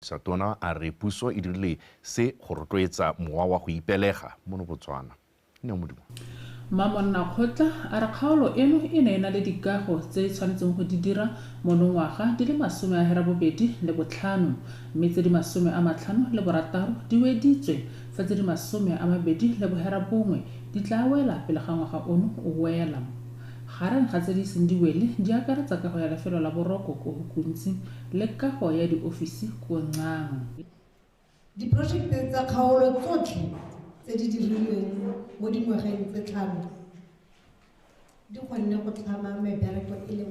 Tona a re puso e dirile se go rotloetsa mowa wa go ipelega mono Botswana. Neo Modimo. Mmamonnakgotla a re kgaolo eno e ne e na le dikago tse e tshwanetseng go di dira monongwaga di le 85, mme tse di 56 di weditswe, fa tse di 29 di tla wela pele ga ngwaga ono o wela. Gareng ga tse di seng di wele di akaretsa kago ya lefelo la boroko ko Hukuntsi le kago ya diofisi ko Nxang. Diprojekte tsa kgaolo tsotlhe tse di dirilweng mo dingwageng tse tlhano di kgonne go tlhama mebereko e le 1002.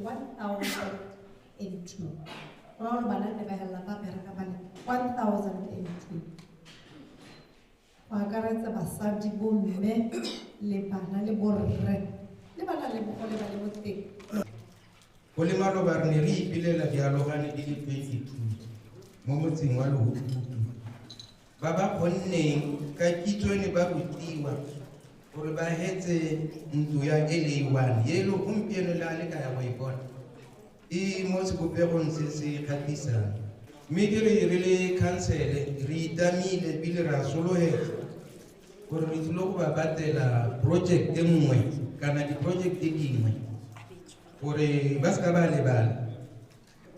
Go raya gore bana ne ba helela ba bereka ba le 1002, go akaretsa basadi, bomme le bana le borre le bana le bogole ba le mo teng. Go le maloba re ne re ipelela dialogane di le 22 mo motseng wa Lehututu ba ba kgonneng ka kitso ne ba rutiwa gore ba hetse ntlo ya LA1 ye le gompieno le a le ka ya go e bona e mo sebopegong se se kgatlhisang. Mme ke re re le khansele re itamile ebile re a sologela gore re tlile go ba batela project e nngwe kana di-project dingwe gore ba seka ba lebala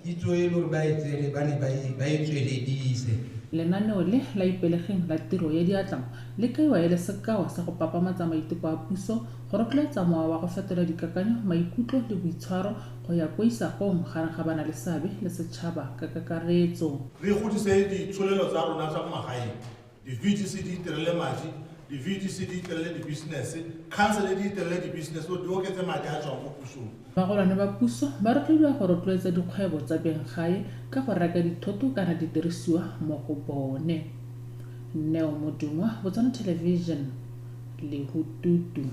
kitso e le gore ba e tsere ba ne ba e tsweledise. Lenaneo le la Ipelegeng la tiro ya diatla le kaiwa e le sekao sa go papamatsa maiteko a puso go rotloetsa mowa wa go fetola dikakanyo, maikutlo le boitshwaro go ya ko isagong gareng ga bana le seabe le setšhaba ka kakaretso. Re godise ditsholelo tsa rona tsa mo magaeng, di-VDC di iterele madi, di-VDC di iterele di-business, council di iterele di-business gore di oketse madi a tswang mo pusong. Bagolwane ba puso ba rotloediwa go rotloetsa dikgwebo tsa benggae ka go reka dithoto kana didirisiwa mo go bone. Neo Modungwa, Botswana Television, Lehututu.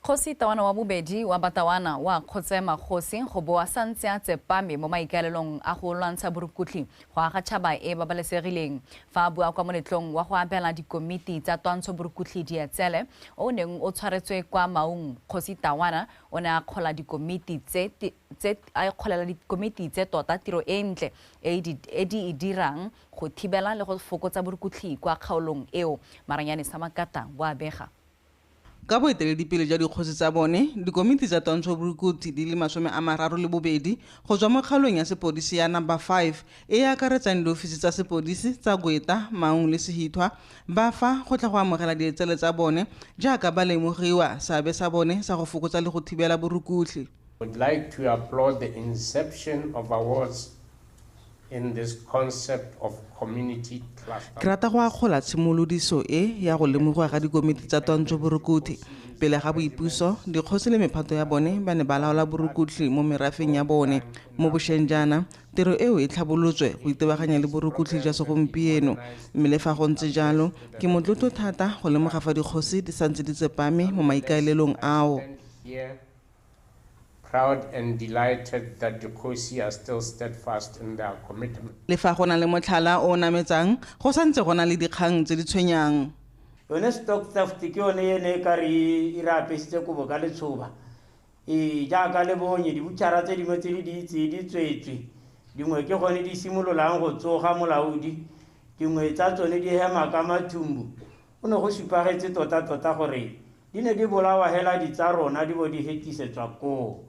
Kgosi Tawana wa bobedi wa Batawana wa kgotse magosi go bo a santse a tsepame mo maikaelelong a go lwantsha borukutlhi go aga tšhaba e babalesegileng. Fa a bua kwa moletlong wa go abela dikomiti tsa twantsho borukutlhi dietsele o neng o tshwaretswe kwa Maung, Kgosi Tawana o ne a kgola dikomiti tse a kgolela dikomiti tse tota tiro e ntle e di e dirang go thibela le go fokotsa borukutlhi kwa kgaolong eo. Maranyane Samakata wa bega. Ka boeteledipele jwa dikgosi tsa bone, dikomiti tsa twantsho borukutlhi di le 32 go tswa mo kgaolong ya sepodisi ya number 5 e e akaretsang diofisi tsa sepodisi tsa Gweta, Maung le Sehithwa ba fa go tla go amogela dietsele tsa bone jaaka ba lemogiwa seabe sa bone sa go fokotsa le go thibela borukutlhi. Would like to applaud the inception of awards in this concept of community cluster. Ke rata go akgola tshimolodiso e ya go lemogiwa ga dikomiti tsa twantsho borukutlhi. Pele ga boipuso, dikgosi le mephato ya bone ba ne ba laola borukutlhi mo merafeng ya bone. Mo bošeng jaana, tiro eo e tlhabolotswe go itebaganya le borukutlhi jwa segompieno. Mme le fa go ntse jalo, ke motlotlo thata go lemoga fa dikgosi di santse di tsepame mo maikaelelong ao. Proud and delighted that the Kgosi are still steadfast in their commitment. Le fa go na le motlhala o nametsang, go santse go na le dikgang tse di tshwenyang. Yone stock theft ke yone e ne e ka re e re apesitse kobo ka letshoba. E jaaka le bonye dibutšhara tse dingwe tse di itse di tswetswe. Dingwe ke gone di simololang go tsoga molaodi, dingwe tsa tsone di hema ka mathumbu. Go ne go supagetse tota-tota gore di ne di bolawa hela di tsa rona di bo di hetisetswa koo.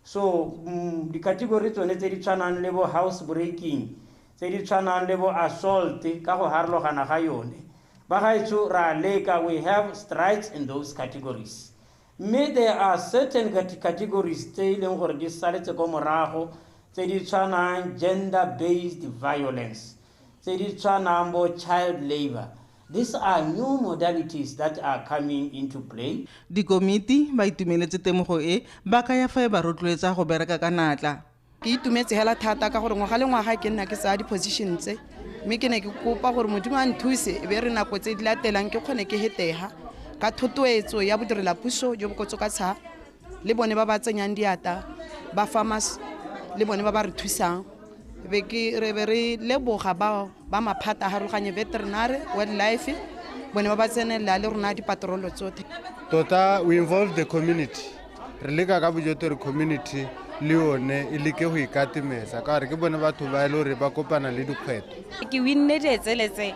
So di-category tsone tse di tshwanang le bo house breaking, tse di tshwanang le bo assault ka go harologana ga yone. Ba gaetsho ra leka, we have strides in those categories. Mme there are certain categories tse e leng gore di saletse ko morago, tse di tshwanang gender-based violence, tse di tshwanang bo child labor. These are new modalities that are coming into play. Dikomiti ba itumeletse temogo e ba kaya fa e ba rotloetsa go bereka ka natla. Ke itumetse hela thata ka gore ngwaga le ngwaga ke nna ke tsaya di-position tse, mme ke ne ke kopa gore Modimo a nthuse e be re nako tse di latelang ke kgone ke hetega ka thotloetso ya bodirelapuso jo bo kotsoka tsha le bone ba ba tsenyang diata ba farmers le bone ba ba re thusang. Be ke re be re leboga ba maphata a harologanye veterinary, wildlife, bone ba ba tsenelela le rona dipatrolo tsotlhe. Tota we involve the community. Re leka ka bojotlhe re community Le yone e leke go ikatemesa ka gore ke bone batho ba e le gore ba kopana le dikgwetlho. Ke winne dietsele tse.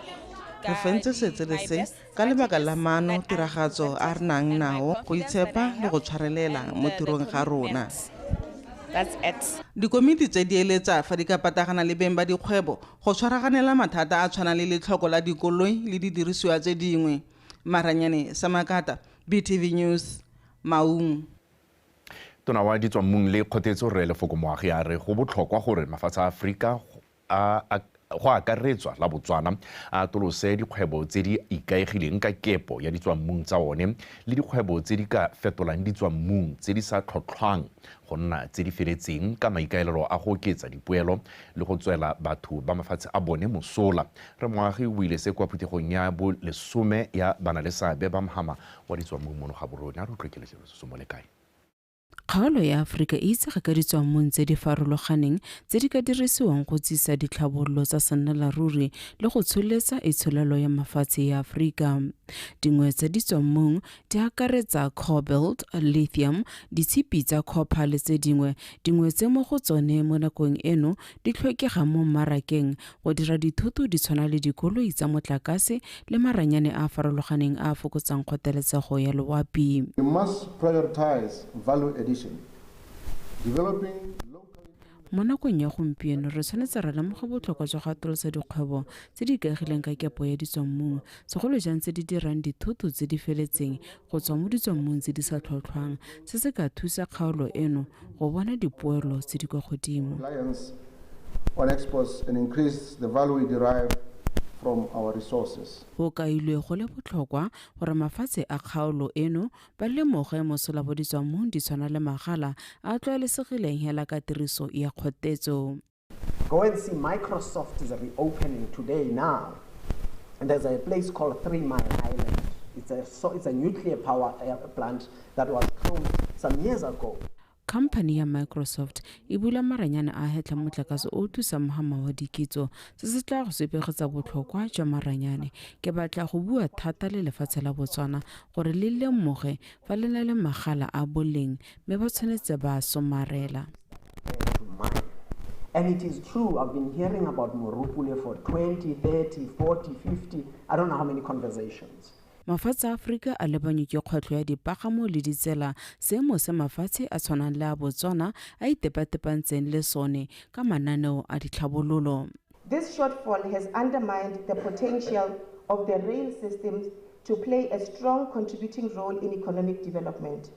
Re fentse seetsele se ka lebaka la maano tiragatso a re nang nao, go itshepa le go tshwarelela mo tirong ga rona. That's it. Dikomiti tse di eletsa fa di ka patagana le beng ba dikgwebo go tshwaraganela mathata a tshwanang le letlhoko la dikoloi le didirisiwa tse dingwe. Maranyane Samakata, BTV News, Maung. Tona wa ditswammung le Kgothetso Rre Lefoko Moagi a re go botlhokwa gore mafatshe a Aforika a go akaretswa la Botswana a atolose dikgwebo tse di ikaegileng ka kepo ya ditswammung tsa one le dikgwebo tse di ka fetolang ditswammung tse di sa tlhotlhwang go nna tse di feletseng ka maikaelelo a go oketsa dipoelo le go tswela batho ba mafatshe a bone mosola. Rre Moagi o buile se kwa phuthegong ya bo 10 ya banaleseabe ba mohama wa ditswammung mono Gaborone. A re utlwe keletso Molekae. Kgaolo ya Aforika e itsege ka ditswammung tse di farologaneng tse di ka dirisiwang go tsisa ditlhabololo tsa sennelaruri le go tsholetsa itsholelo ya mafatshe ya Aforika. Dingwe tsa ditswammung di akaretsa cobalt, lithium, ditshipi tsa copper le tse dingwe. Dingwe tse mo go tsone mo nakong eno di tlhokegang mo mmarakeng go dira dithoto di tshwana le dikoloi tsa motlakase le maranyane a a farologaneng a a fokotsang kgoteletsego ya loapi. We must prioritize value addition. Developing Mo nakong ya gompieno re tshwanetse ra lemoga botlhokwa jwa go atolosa dikgwebo tse di ikaegileng ka kepo ya ditswammung, segolo jang tse di dirang dithoto tse di feletseng go tswa mo ditswammung tse di sa tlhotlhwang. Se se ka thusa kgaolo eno go bona dipoelo tse di kwa godimo. Reliance on exports and increase the value we derive from our resources. Go kailwe go le botlhokwa gore mafatshe a kgaolo eno ba lemoge mosola bo ditswammung di tshwana le magala a tlwaelesegileng hela ka tiriso ya kgotetso. Go and see Microsoft is reopening today now. And there's a place called 3 Mile Island. It's a nuclear power plant that was closed some years ago. Company ya Microsoft e bula maranyane a hetlha motlakase o thusa mohama wa dikitso se se tla go supegetsa botlhokwa jwa maranyane. Ke batla go bua thata le lefatshe la Botswana gore le lemoge fa le na le magala a boleng mme ba tshwanetse ba somarela. And it is true, I've been hearing about Morupule for 20, 30, 40, 50, I don't know how many conversations. Mafatshe a Aforika a lebanywe ke kgwetlho ya dipagamo le ditsela, seemo se mafatshe a tshwanang le a Botswana a itepatepantseng le sone ka mananeo a ditlhabololo. This shortfall has undermined the potential of the rail systems to play a strong contributing role in economic development.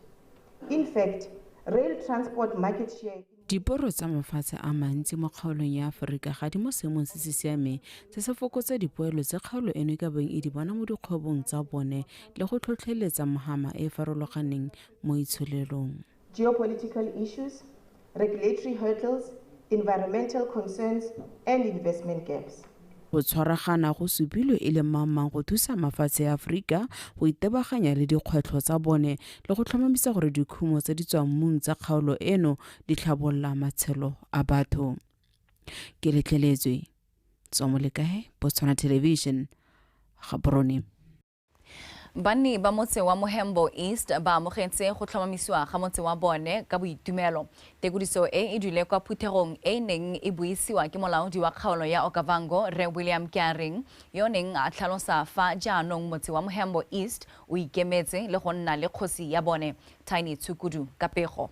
In fact, rail transport market share Diporo tsa mafatshe a mantsi mo kgaolong ya Aforika ga di mo seemong se se siameng, se se fokotsa dipoelo tse kgaolo eno e ka bong e di bona mo dikgwebong tsa bone le go tlhotlheletsa mohama e e farologaneng mo itsholelong. Geopolitical issues, regulatory hurdles, environmental concerns and investment gaps. Go tshwaragana go supilwe e le mang-mang go thusa mafatshe a Aforika go itebaganya le dikgwetlho tsa bone le go tlhomamisa gore dikhumo tse di tswang mmung tsa kgaolo eno di tlhabolola matshelo a batho. Ke letleletswe Tswamolekae, Botswana Television, Gaborone. Banni ba motse wa Mohembo East ba amogetse go tlhomamisiwa ga motse wa bone ka boitumelo. Tekodiso e e dule kwa phuthegong e e neng e buisiwa ke molaodi wa kgaolo ya Okavango Rre William Keareng, yo neng a tlhalosa fa jaanong motse wa Mohembo East o ikemetse le go nna le kgosi ya bone. Tiny Tshukudu ka pego.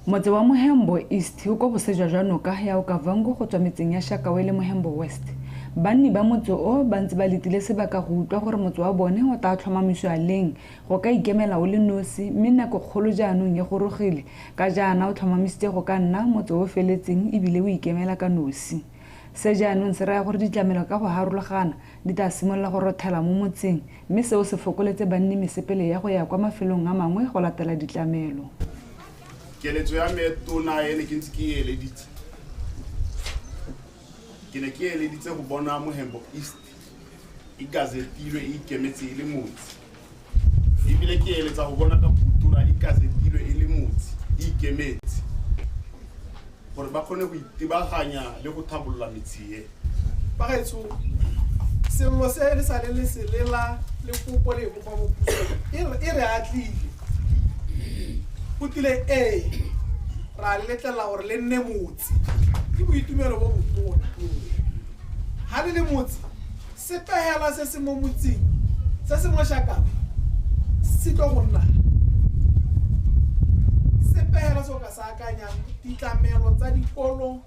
Motse wa Mohembo East o kwa bosejwa jwa noka ya Okavango go tswa metseng ya Shakawe le Mohembo West. Banni ba motse o ba ntse ba letile sebaka go utlwa gore motse wa bone o tla tlhomamisiwa leng go ka ikemela o le nosi, mme nako kgolo jaanong e gorogile ka jaana o tlhomamisitse go ka nna motse o feletseng ebile o ikemela ka nosi. Se jaanong se raya gore ditlamelo ka go harologana di tla simolola go rothela mo motseng, mme seo se fokoletse banni mesepele ya go ya kwa mafelong a mangwe go latela ditlamelo. Keletso ya me tona e ne ke ntse ke e eleditse. Ke ne ke eleditse go bona Mohembo East e gazetilwe e ikemetse e le motse. Ebile ke eletsa go bona ka Kutura e gazetilwe e le motse, e ikemetse. Gore ba kgone go itebaganya le go tlhabolola metse e. Bagaetsho, sello se le sa le le selela le kopo le kopa mo pusong, e re atlile. O tlile ee, Ra le letlelela gore le nne motse. Ke boitumelo bo botona. Ha le le motse, sepe hela se se mo motseng, se se mo Shakawe, se tlo go nna. Sepe hela se o ka se akanyang, ditlamelo tsa dikolo,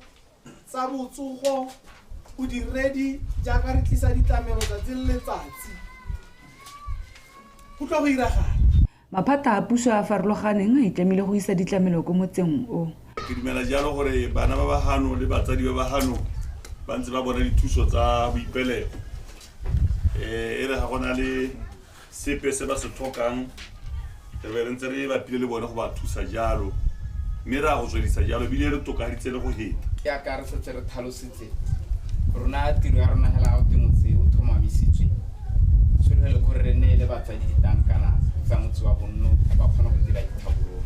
tsa botsogo, bodiredi, jaaka re tlisa ditlamelo tsatsi le letsatsi. Go tlo go iragala. Maphata a puso a a farologaneng a itlamile go isa ditlamelo ko motseng o. Ke dumela jalo gore bana ba ba gano le batsadi ba ba gano ba ntse ba bona dithuso tsa boipelego. E re ga go na le sepe se ba se tlhokang, re be re ntse re bapile le bone go ba thusa jalo, mme re a go tswedisa jalo ebile re tokaditse le go heta. Ke aka re setse re tlhalositse rona tiro ya rona hela ga o te motse o tlhomamisitswe, tshologelo gore re neele batsadi ditankana tsa motse wa bonno ba kgona go dira ditlhabololo.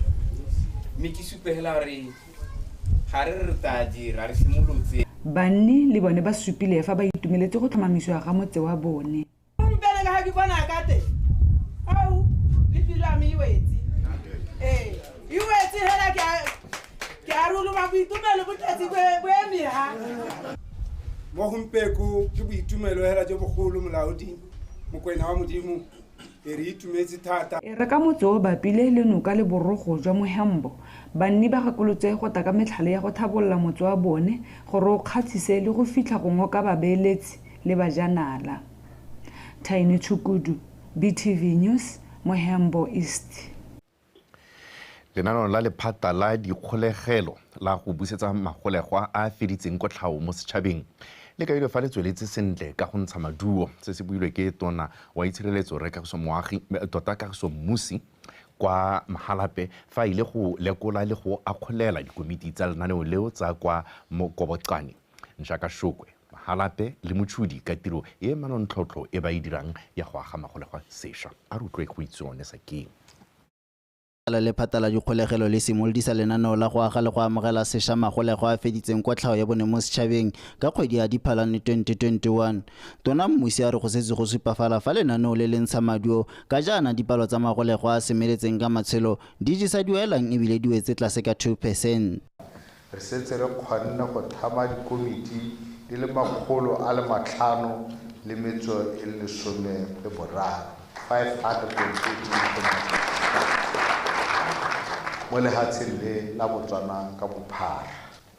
Mme ke supe hela gore ga re re tla dira, re simolotse. Banni le bone ba supile fa ba itumeletse go tlhomamisiwa ga motse wa bone. Gompieno ka ga ke bona ka teng, ao, le pelo ya me e wetse. Ee, e wetse hela ke a ruluma boitumelo bo tletse bo eme ha. Mo gompieko ke boitumelo hela jo bogolo molaodi Mokwena wa Modimo, e re itumetse thata. E re ka motse o bapile le noka le borogo jwa Mohembo, banni ba gakolotse go tla ka metlhale ya go tlhabolola motse wa bone gore o kgatlhise le go fitlha go ngoka babeeletsi le bajanala. Thaini Tshukudu, BTV News, Mohembo East. Lenaneo la lephata la dikgolegelo la go busetsa magolegwa a a feditseng kotlhao mo setšhabeng le kailwe fa le tsweletse sentle ka go ntsha maduo. Se se builwe ke tona wa itshireletso Rre Kagiso Moagi, tota Kagiso Mmusi kwa Mahalapye fa ile go lekola le go akgolela dikomiti tsa lenaneo leo tsa kwa Mokobocane, Njakashokwe, Mahalapye le Mochudi ka tiro e manontlhotlho e ba e dirang ya go aga magolegwa sešwa. A re utlwe go itse one sakeng. Lephata la dikgolegelo le simolodisa lenaneo la go aga le go amogela sešwa magolegwa a feditseng kotlhao ya bone mo setšhabeng ka kgwedi ya Diphalane 2021. Tona Mmusi a re go setse go supafala fa lenaneo le le ntsha maduo ka jaana dipalo tsa magolegwa a semeletseng ka matshelo di jesa duelang ebile di wetse tlase ka 2%. Re setse re kgonne go tlhama dikomiti di le 513, 513 mo lefatsheng le la Botswana ka bophara.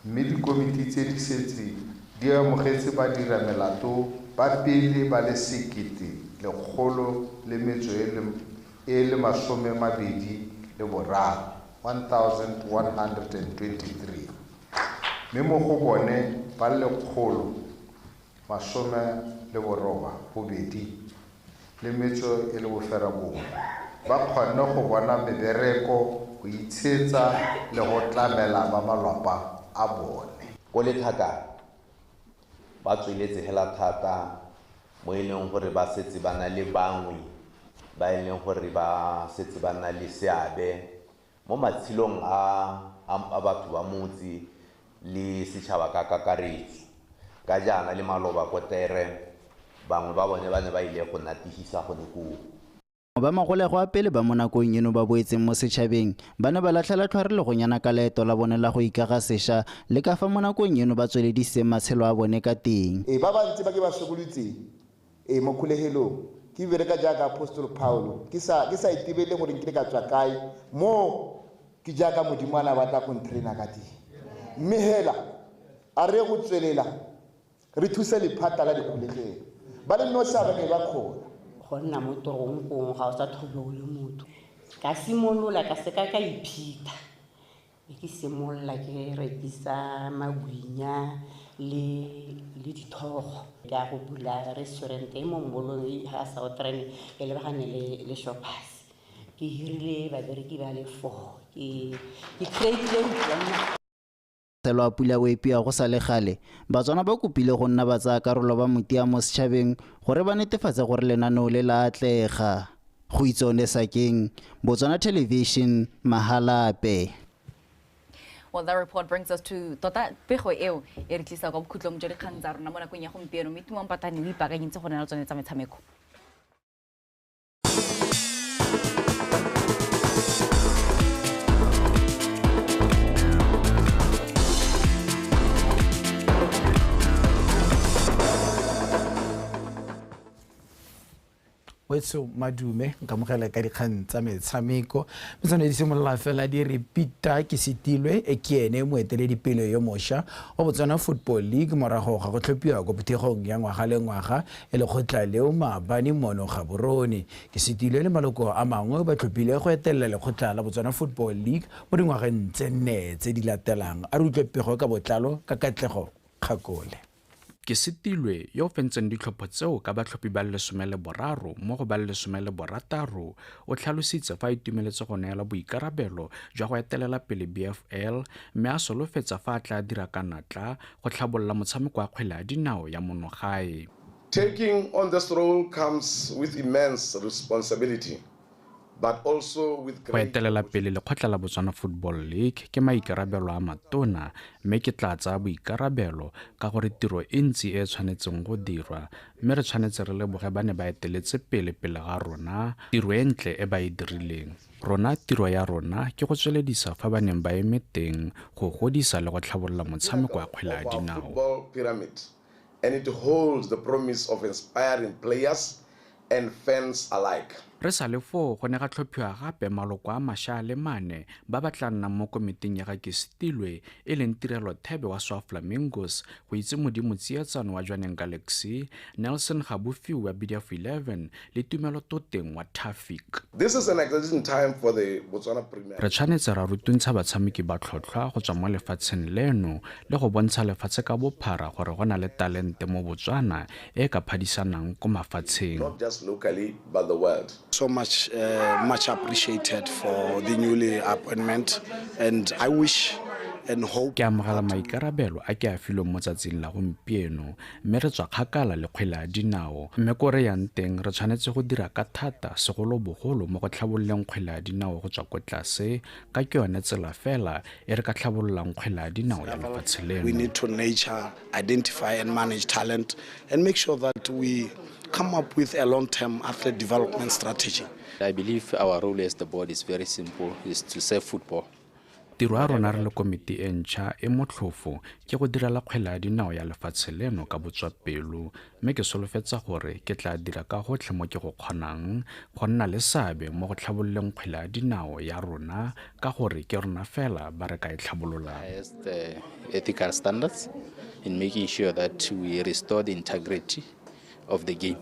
Mme dikomiti tse di setse di amogetse badiramelato ba pele ba le 1,123, 1123, mme mo go bone ba le 198 ba kgonne go bona mebereko, go itshetsa le go tlamela ba malapa a bone. Ko Lethakane ba tsweletse hela thata mo e leng gore ba setse ba na le bangwe ba e leng gore ba setse ba na le seabe mo matshelong a batho ba motse le setšhaba ka kakaretso. Ka jaana le maloba ko Tere bangwe ba bone ba ne ba ile go natifisa gone koo. Ba magolegwa a pele ba mo nakong eno ba boetseng mo setšhabeng ba ne ba latlhela tlhware le go nyana ka leeto la bone la go ikaga sešwa le ka fa mo nakong eno ba tsweledisitseng matshelo a bone ka teng. Ba bantsi ba ke ba sokolotse mo kgolegelong, ke bereka jaaka Apostle Paulo, ke sa itebele gore nkile ka tswa kae mo ke jaaka Modimo a na batla go ntraina ka teng. Mme hela a re go tswelela re thuse lephata la dikgolegelo ba le nosi a ba ne ba kgona. Go nna mo toronkong ga o sa tlhole o le motho. Ka simolola ka seka ka iphitha, e ke simolola ke rekisa magwinya le dithogo. Ke a go bula restaurant e mo mbolong e ga Southern e lebagane le Shoppers. Ke hirile babereki ba le 4, ke create-ile employment. Selo a pula o epia go sa le gale, Batswana ba kopile go nna ba tsaya karolo ba motia mo setšhabeng gore ba netefatse gore lenaneo le la atlega. Go itsone sakeng, Botswana Television, Mahalapye. Well, that report brings us to tota pego eo e re tlisa kwa bokhutlong jwa dikgang tsa rona mo nakong ya gompieno, mme Tumang Patane o ipaakanyeditse go nna le tsone tsa metshameko. Wetso madume nkamogela ka dikgang tsa metshameko. Metsano di simolola fela di re Peter Kesitilwe e ke ene moeteledipele yo mošwa wa Botswana Football League morago ga go tlhophiwa ko phuthegong ya ngwaga le ngwaga e lekgotla leo maabane mono Gaborone. Kesitilwe le maloko a mangwe ba tlhophile go etelela lekgotla la Botswana Football League mo dingwageng tse nne tse di latelang. A re utlwe pego ka botlalo ka Katlego Kgakole. Kesitilwe yo o fentseng ditlhopho tseo ka batlhophi ba le 13 mo go ba le 16 o tlhalositse fa a itumeletse go neela boikarabelo jwa go etelela pele BFL mme a solofetsa fa a tla dira ka natla go tlhabolola motshameko wa kgwele ya dinao ya monogae. Taking on this role comes with immense responsibility, but also with Go etelela pele lekgotla la Botswana Football League ke maikarabelo a matona mme ke tla tsaya boikarabelo ka gore tiro e ntsi e tshwanetseng go dirwa mme re tshwanetse re leboge ba ne ba eteletse pele pele ga rona tiro e ntle e ba e dirileng. Rona tiro ya rona ke go tsweledisa fa ba neng ba eme teng go godisa le go tlhabolola motshameko wa kgwele ya dinao. Football pyramid, and it holds the promise of inspiring players and fans alike. Re sa le foo go ne ga tlhophiwa gape maloko a mašwa a le mane ba ba tla nnang mo komiting ya ga Kesitilwe e leng Tirelo Thebe wa Swa Flamingos, go itse Modimo Tsietsano wa Jwaneng Galaxy, Nelson Gabofiwe wa BDF 11 le Tumelo Toteng wa Tafic. This is an exciting time for the Botswana Premier. Re tshwanetse ra rutuntsha batshameki ba tlhotlhwa go tswa mo lefatsheng leno le go bontsha lefatshe ka bophara gore go na le talente mo Botswana e ka phadisanang ko mafatsheng. Not just locally but the world. So much, much appreciated for the newly appointment, and I wish and hope. Ke amogela maikarabelo a ke a filweng mo tsatsing la gompieno mme re tswa kgakala le kgwele ya dinao mme ko re yang teng re tshwanetse go dira ka thata segolobogolo mo go tlhabololeng kgwele ya dinao go tswa ko tlase ka ke yone tsela fela e re ka tlhabololang kgwele ya dinao ya lefatshe leno. We need to nature, identify and manage talent and make sure that we come up with a long-term athlete development strategy. I believe our role as the board is very simple, is to serve football. Tiro ya rona re le komiti e ntšha e motlhofo ke go direla kgwele ya dinao ya lefatshe leno ka botswapelo mme ke solofetsa gore ke tla dira ka gotlhe mo ke go kgonang go nna le seabe mo go tlhabololeng kgwele ya dinao ya rona ka gore ke rona fela ba re ka e tlhabololang. Highest ethical standards in making sure that we restore the integrity of the game.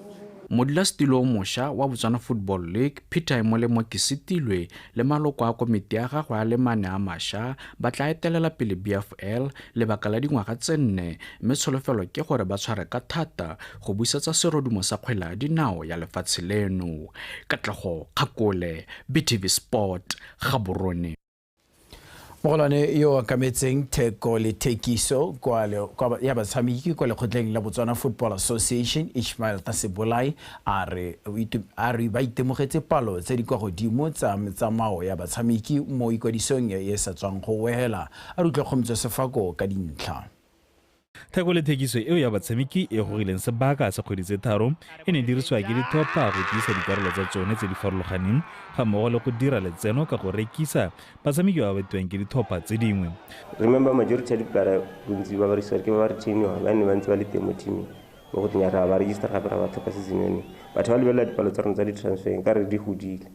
Modulasetilo o mošwa wa Botswana Football League Peter Molemo Kesitilwe le maloko a komiti ya gagwe a le mane a mašwa ba tla etelela pele BFL lebaka la dingwaga tse nne mme tsholofelo ke gore ba tshware ka thata go busetsa serodumo sa kgwele ya dinao ya lefatshe leno. Katlego Kgakole, BTV Sport, Gaborone. Mogolwane yo okametseng theko le thekiso ya batshameki kwa lekgotleng la Botswana Football Association Ishmael Tasebolai a re ba itemogetse palo tse di kwa godimo tsa metsamao ya batshameki mo ikwadisong e sa tswang go wela. A re utlwe Kgomotso Sefako ka dintlha. Theko le thekiso eo ya batshameki e gogileng sebaka sa kgwedi tse tharo e ne dirisiwa ke ditlhopha go tiisa dikarolo tsa tsone tse di farologaneng ga mmogo le go dira letseno ka go rekisa batshameki ba ba betiwang ke ditlhopha tse dingwe. Remember, majority ya diplara bontsi ba ba rekisiwa ke ba ba retainiwang ba ne ba ntse ba le teng mo teaming mo go teng ya ra ba register gape ra ba tlhopha season eno. Batho ba lebelela dipalo tsa rona tsa di-transfer nka re di godile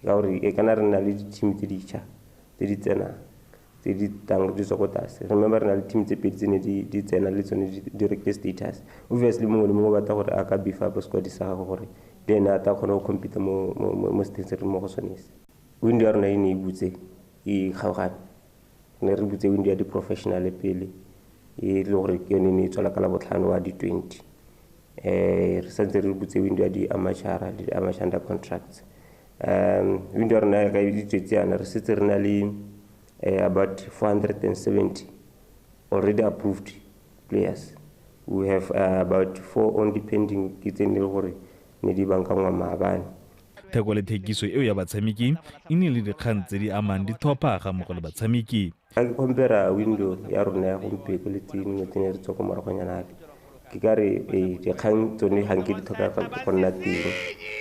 ka gore e kana re na le di-team tse ditšha tse di tsenang tse di tang di tswa ko tlase. Remember, re na le team tse pedi tse ne di tsena le tsone di rekile status. Obviously mongwe le mongwe o batla gore a ka beef up squad sa gagwe gore le ene a tla kgona go compete mo seteng se re mo go sone se. Window ya rona e ne e butse e kgaogane, ne re butse window ya di-professional pele e le gore ke yone e ne e tswala ka labotlhano wa di-20. Re santse re butse window ya di-amateur le di-amateur under contracts. Window ya rona ka e tswetse yana re setse re na le about 470 already approved players. We have about 4 only pending ke tse ne le gore ne di bankangwa maabane. Theko le thekiso eo ya batshameki e ne le dikgang tse di amang ditlhopha ga mmogo le batshameki. Ga ke compare window ya rona ya gompieno le tse dingwe tse ne re tswa ko moragonyana ale, ke ka re dikgang tsone ga nke di tlhoka go nna teng,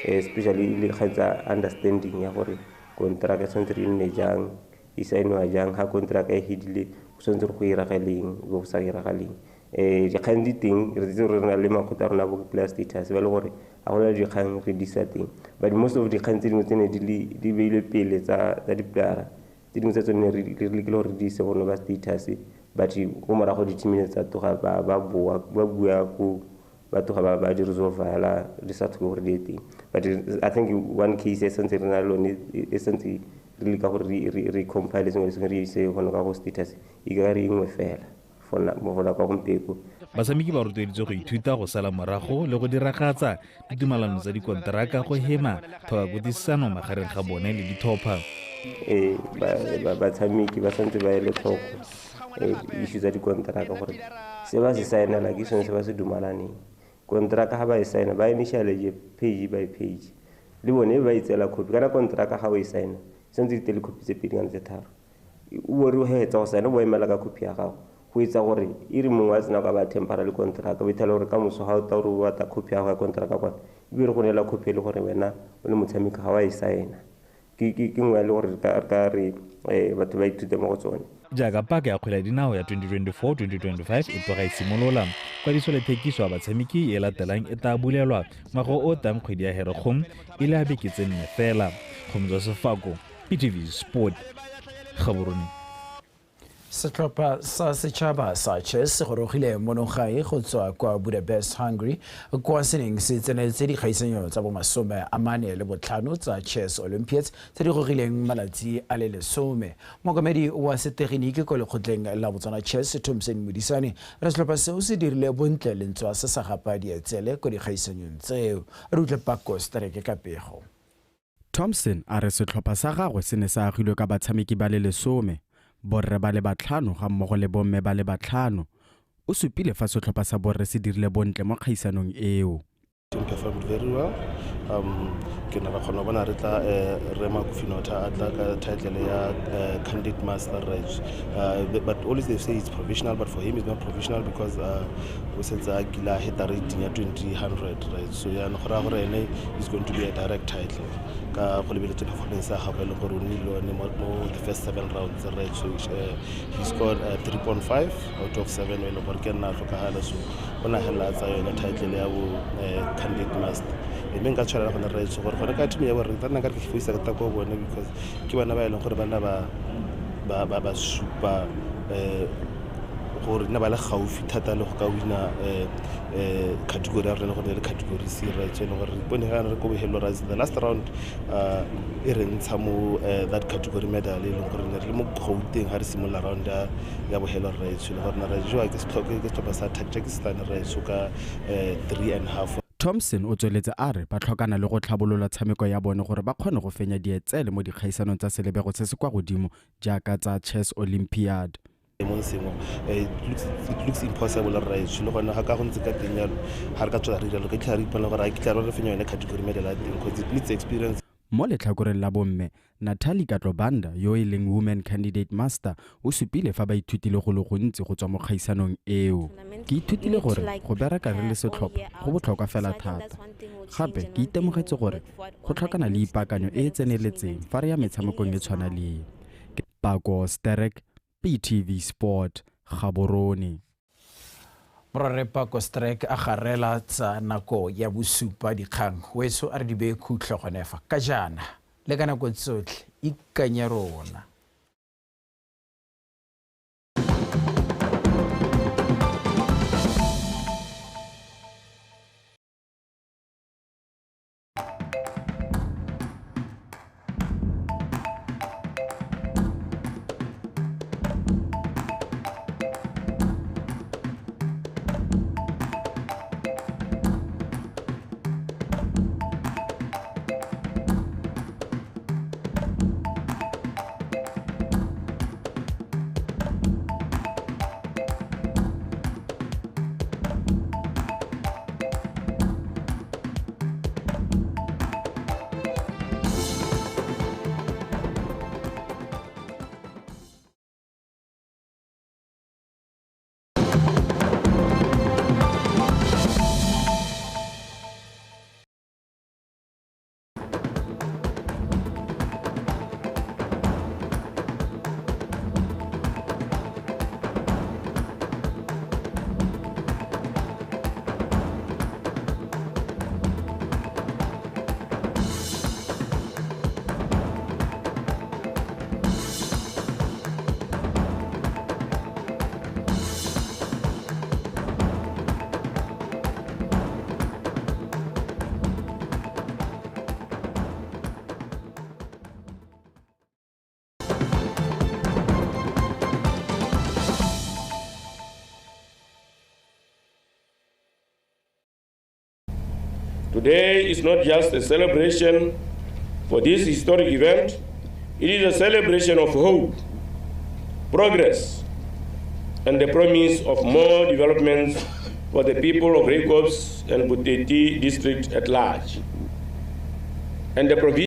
especially le dikgang tsa understanding ya gore konteraka e tshwanetse re nne jang, e saeniwa jang, ga konteraka e fedile go tshwanetse go iragaleng le go sa iragaleng. Dikgang di teng, re itse gore re na le makgotla a rona bo player status ba le gore ga gona dikgang re di isa teng, but most of dikgang tse dingwe tse ne di beilwe pele tsa di-playera tse dingwe tsa tsone re lekile gore di ise gone ba status, but ko morago di-team tsa tloga ba boa ba bua ko ba tloga ba di resolve hela di sa tlhoke gore di ye teng. But I think one case e santse re na le lone e santse re leka gore re compile sengwe le sengwe re ise gone ka go status e ka re nngwe fela for nako ya gompieno. Batshameki ba rotloeditswe go ithuta go sala morago le go diragatsa ditumalano tsa dikonteraka go hema tlhokakutlwisisano magareng ga bone le ditlhopha. Batshameki ba santse ba ele tlhoko issue tsa dikonteraka gore se ba se saenela ke sone se ba se dumalaneng. Konteraka ga ba e saena ba initiale page by page, le bone ba itseela copy. Kana konteraka ga o e saena santse di tele copy tse pedi kana tse tharo, o bo re o hetsa go saena o bo emela ka copy ya gago go etsa gore e re mongwe a tsena ka ba temporary contract o ithela gore ka moso ga o tla gore o batla copy ya gago ya contract kwana e be re go neela copy e le gore wena o le motshameki ga wa e saena. Ke nngwe ya le gore re ka re batho ba ithute mo go tsone. Jaaka paka ya kgwele ya dinao ya 2024-2025 e tloga e simolola, kwadiso le thekiso ya batshameki e latelang e tla bulelwa ngwaga o tlang kgwedi ya Herikgong e le a beke tse 4 fela. Kgomotso Sefako, BTV Sport, Gaborone. Setlhopha sa setšhaba sa chess se gorogile monogae go tswa kwa Budapest, Hungary, kwa se neng se tseneletse dikgaisanyo tsa bo 45 tsa Chess Olympiads tse di gogileng malatsi a le 10. Mookamedi wa setegeniki ko lekgotleng la Botswana Chess, Thompson Modisane, re setlhopha seo se dirile bontle le ntswa se sa gapa dietsele ko dikgaisanyong tseo. Re utlwe Pako Stereke ka pego. Thompson a re setlhopha sa gagwe se ne sa agilwe ka batshameki ba le 10, borre ba le 5 ga mmogo le bomme ba le 5. O supile fa setlhopha sa borre se dirile bontle mo kgaisanong eo. Team performed very well. Ke ne ra kgona go bona re tla re Makofinotha a tla ka title ya candidate master, right? But always they say it's provisional, but for him it's not provisional because o setse a kile a heta rating ya 2000, right? So ya go raya gore ene is going to be a direct title ka go lebeletse performance ya gagwe e leng gore o nnile one mo the first 7 rounds, right? So he scored 3.5 out of 7 e leng gore ke nna a tlhokagala, so o na hela a tsaya yone title ya bo candidate master. Mme nka tshwanela gone rraetsho gore gone ka team ya borre nna nka re ke foisa ka ko bone because ke bona ba e leng gore bana ba supa gore nna ba le gaufi thata le go ka wina category ya rona gore le category C, right? E leng gore re bone ga re ko bohelelo ra the last round e re ntsha mo that category medal e leng gore ne re le mo Gauteng ga re simolola round ya bohelo rraetsho, le gore re jewa ke setlhopha sa Tajikistan rraetsho ka 3.5. Thompson o tsweletse a re ba tlhokana le go tlhabolola tshameko ya bone gore ba kgone go fenya dietsele mo dikgaisanong tsa selebego se se kwa godimo jaaka tsa Chess Olympiad. It looks impossible, right? Le gone ga ka go ntse ka teng jalo ga re ka tswela re dira ka tlhare ipona gore a ke tla re fenya yone category medal ya teng because it needs experience. Mo letlhakoreng la bomme, Natalie Katlobanda yo e leng woman candidate master o supile fa ba ithutile go le gontsi go tswa mo kgaisanong eo. Ke ithutile gore go bereka re le setlhopha go botlhokwa fela thata. Gape ke itemogetse gore go tlhokana le ipaakanyo e e tseneletseng fa re ya metshamekong e tshwana le e. Pako Sterek, BTV Sport, Gaborone. Morare Pako Sterek a garela tsa nako ya bosupa dikgang weso a re di beye khutlo gone fa ka jaana le ka nako tsotlhe ikanye rona. Today is not just a celebration for this historic event, it is a celebration of hope, progress, and the promise of more developments for the people of Driekoppies and Boteti district at large. And the provision